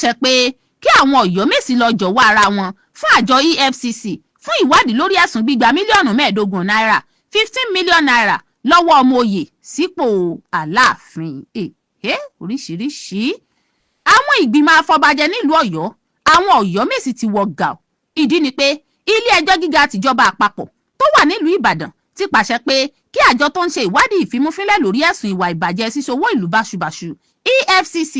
pàṣẹ pé kí àwọn Ọ̀yọ́mèsì lọ jọ̀wọ́ ara wọn fún àjọ EFCC fún ìwádìí lórí ẹ̀sùn gbígba mílíọ̀nù 15 náírà, ₦15 million, lọ́wọ́ ọmọ oyè sípò Aláàfin. Èhé, oríṣiríṣi àwọn ìgbìmọ̀ afọbajẹ nílùú Ọ̀yọ́, àwọn Ọ̀yọ́mèsì ti wọ gàù. Ìdí ni pé ilé-ẹjọ́ gíga tìjọba àpapọ̀ tó wà nílùú Ìbàdàn ti pàṣẹ pé kí àjọ tó ń ṣe ìwádìí ìfimúfínlẹ̀ lórí ẹ̀sùn ìwà ìbàjẹ́ ṣíṣòwò ìlú báṣubàṣu, EFCC,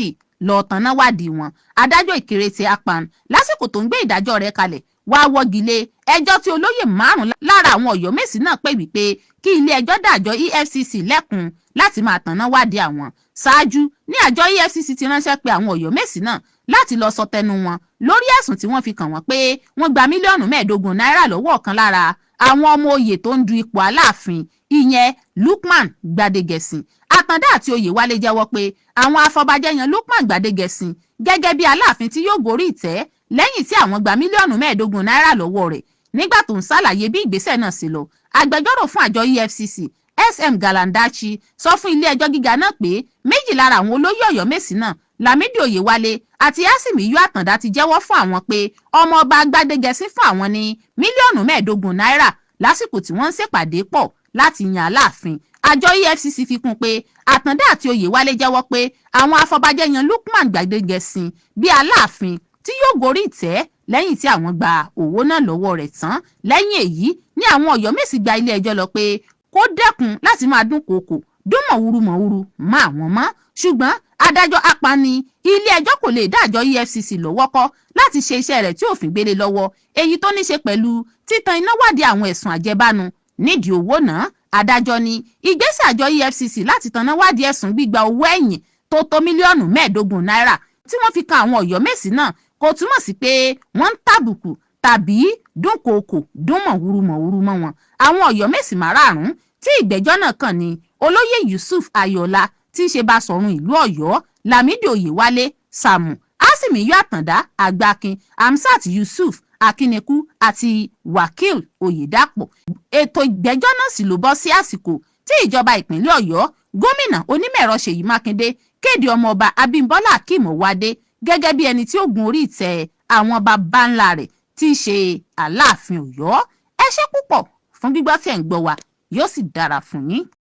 lọ́ọ́ tanná wádìí wọn. Adájọ́ Ìkérètì Akpan, lásìkò tó ń gbé ìdájọ́ rẹ̀ kalẹ̀, wá wọ́gi lé ẹjọ́ tí olóyè márùn lára àwọn Ọ̀yọ́mèsì náà pè wípé kí ilé-ẹjọ́ dá àjọ EFCC lẹ́kun láti máa tanná wádìí àwọn. Ṣáájú ní àjọ EFCC ti ránṣẹ́ pé àwọn Ọ̀yọ́mèsì náà láti lọ sọ tẹnu wọn lórí ẹ̀sùn tí wọ́n fi kàn wọ́n pé wọ́n gba mílíọ̀nù 15 náírà lọ́wọ́ ọ̀kan lára àwọn ọmọ oyè tó ń du ipò Aláàfin, ìyẹn Lukman Gbadegẹ̀sìn. Àtàndá àti Oyèwálé jẹ́wọ́ pé àwọn afọbajẹ yan Lukman Gbadegẹ̀sìn gẹ́gẹ́ bí Aláàfin tí yóò gorí ìtẹ́ lẹ́yìn tí àwọn gba mílíọ̀nù 15 náírà lọ́wọ́ rẹ̀. Nígbà tó ń ṣàlàyé bí ìgbésẹ̀ náà ṣe lọ, agbẹjọ́rò fún àjọ EFCC, SM Galandachi, sọ fún ilé-ẹjọ́ gíga náà pé méjì lára àwọn olóyè Ọ̀yọ́mèsì náà, Lámìdí Oyèwálé àti Asimiyu Àtàndá, ti jẹ́wọ́ fún àwọn pé ọmọọba Gbadegẹ̀sìn fún àwọn ní mílíọ̀nù 15 náírà lásìkò tí wọ́n ń ṣèpàdé pọ̀ láti yan Aláàfin. Àjọ EFCC fi kún pé Àtàndá àti Oyèwálé jẹ́wọ́ pé àwọn afọbajẹ yan Lukman Gbadegẹ̀sìn bíi Aláàfin tí yóò gorí ìtẹ́ lẹ́yìn tí àwọn gba owó náà lọ́wọ́ rẹ̀ tán. Lẹ́yìn èyí ní àwọn Ọ̀yọ́mèsì gba ilé-ẹjọ́ lọ pé kó dẹ́kun láti máa dúnkookò dún mọ̀wúrú mọ̀wúrú mọ́ àwọn mọ́. Ṣùgbọ́n adájọ́ apani ilé-ẹjọ́ kò lè dá àjọ EFCC lọ́wọ́ kọ́ láti ṣe iṣẹ́ rẹ̀ tí òfin gbélé lọ́wọ́, èyí tó ní ṣe pẹ̀lú títan iná wádìí àwọn ẹ̀sùn àjẹbánu nídìí owó náà. Adájọ́ ní ìgbésẹ̀ àjọ EFCC láti tanná wádìí ẹ̀sùn gbígba owó ẹ̀yìn tó tó mílíọ̀nù 15 náírà tí wọ́n fi kan àwọn Ọ̀yọ́mèsì náà kò túmọ̀ sí pé wọ́n ń tàbùkù tàbí dúnkookò dún mọ̀wúrú mọ̀wúrú mọ́ wọn. Àwọn Ọ̀yọ́mèsì márààrún tí ìgbẹ́jọ́ náà kàn ní Olóyè Yusuf Ayọ̀ọ́lá tí í ṣe Basọ̀run ìlú Ọ̀yọ́, Lámìdí Oyèwálé Sàmù, Asimiyu Àtàndá Àgbàkin, Hamsat Yusuf Akínnekú àti Wakil Oyèdàpọ̀. Ètò ìgbẹ́jọ́ náà sì ló bọ́ sí àsìkò tí ìjọba ìpínlẹ̀ Ọ̀yọ́, Gómìnà Onímọ̀ẹ̀rọ Ṣèyí Mákindé, kéde Ọmọọba Abímbọ́lá Akeem Owóadé gẹ́gẹ́ bí ẹni tí ó gun orí ìtẹ́ àwọn baba ńlá rẹ̀ tí í ṣe Aláàfin Ọ̀yọ́. Ẹ ṣé púpọ̀ fún gbígbọ́ tí ẹ̀ ń gbọ́ wa, yóò sì dára fún yín.